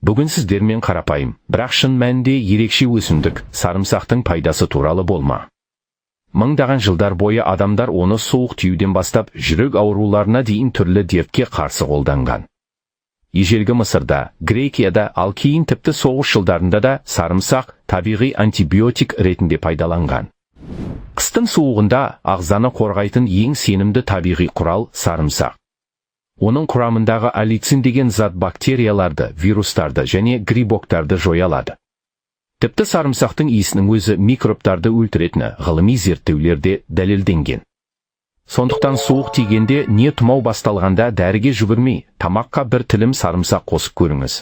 Бүгін сіздермен қарапайым, бірақ шын мәнінде ерекше өсімдік, сарымсақтың пайдасы туралы болма. Мыңдаған жылдар бойы адамдар оны суық тиюден бастап жүрек ауруларына дейін түрлі дертке қарсы қолданған. Ежелгі Мысырда, Грекияда, ал кейін тіпті соғыс жылдарында да сарымсақ табиғи антибиотик ретінде пайдаланған. Қыстың суығында ағзаны қорғайтын ең сенімді табиғи құрал – сарымсақ. Оның құрамындағы аллицин деген зат бактерияларды, вирустарды және грибоктарды жоя алады. Тіпті сарымсақтың иісінің өзі микробтарды өлтіретіні ғылыми зерттеулерде дәлелденген. Сондықтан суық тигенде не тұмау басталғанда дәріге жүгірмей, тамаққа бір тілім сарымсақ қосып көріңіз.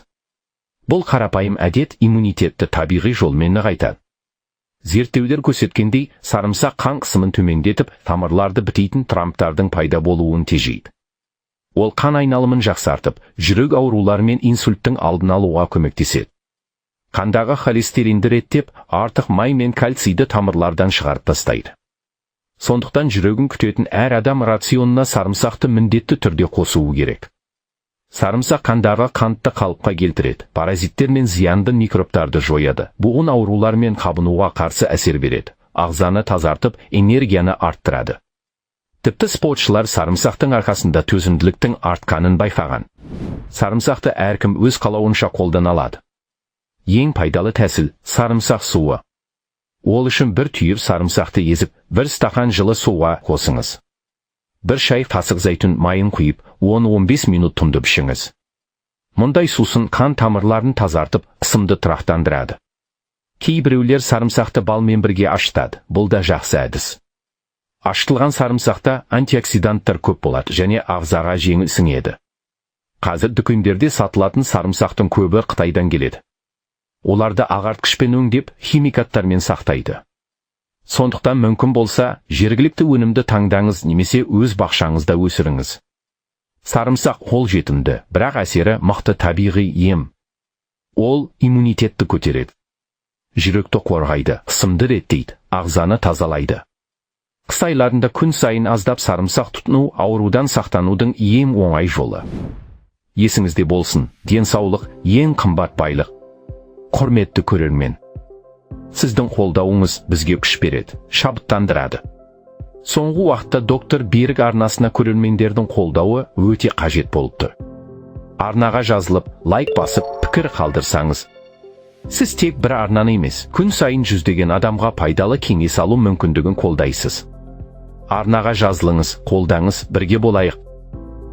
Бұл қарапайым әдет иммунитетті табиғи жолмен нығайтады. Зерттеулер көрсеткендей, сарымсақ қан қысымын төмендетіп, тамырларды бітейтін тромбтардың пайда болуын тежейді. Ол қан айналымын жақсартып, жүрек аурулары мен инсульттің алдын алуға көмектеседі. Қандағы холестеринді реттеп, артық май мен кальцийді тамырлардан шығарып тастайды. Сондықтан жүрегін күтетін әр адам рационына сарымсақты міндетті түрде қосуы керек. Сарымсақ қандағы қантты қалыпқа келтіреді, паразиттер мен зиянды микробтарды жояды, буын аурулар мен қабынуға қарсы әсер береді, ағзаны тазартып, энергияны арттырады. Тіпті спортшылар сарымсақтың арқасында төзімділіктің артқанын байқаған. Сарымсақты әркім өз қалауынша қолдана алады. Ең пайдалы тәсіл – сарымсақ суы. Ол үшін бір түйір сарымсақты езіп, бір стақан жылы суға қосыңыз. Бір шай қасық зәйтүн майын құйып, 10-15 минут тұндып ішіңіз. Мұндай сусын қан тамырларын тазартып, қысымды тұрақтандырады. Кейбіреулер сарымсақты балмен бірге ашытады, бұл да жақсы әдіс. Ашытылған сарымсақта антиоксиданттар көп болады және ағзаға жеңіл сіңеді. Қазір дүкендерде сатылатын сарымсақтың көбі Қытайдан келеді. Оларды ағартқышпен өңдеп, химикаттармен сақтайды. Сондықтан мүмкін болса, жергілікті өнімді таңдаңыз немесе өз бақшаңызда өсіріңіз. Сарымсақ қол жетімді, бірақ әсері мықты табиғи ем. Ол иммунитетті көтереді. Жүректі қорғайды, қысымды реттейді, ағзаны тазалайды. Қыс айларында күн сайын аздап сарымсақ тұтыну – аурудан сақтанудың ең оңай жолы. Есіңізде болсын, денсаулық – ең қымбат байлық. Құрметті көрермен, сіздің қолдауыңыз бізге күш береді, шабыттандырады. Соңғы уақытта Доктор Берік арнасына көрермендердің қолдауы өте қажет болып тұр. Арнаға жазылып, лайк басып, пікір қалдырсаңыз, сіз тек бір арнаны емес, күн сайын жүздеген адамға пайдалы кеңес алу мүмкіндігін қолдайсыз. Арнаға жазылыңыз, қолдаңыз, бірге болайық.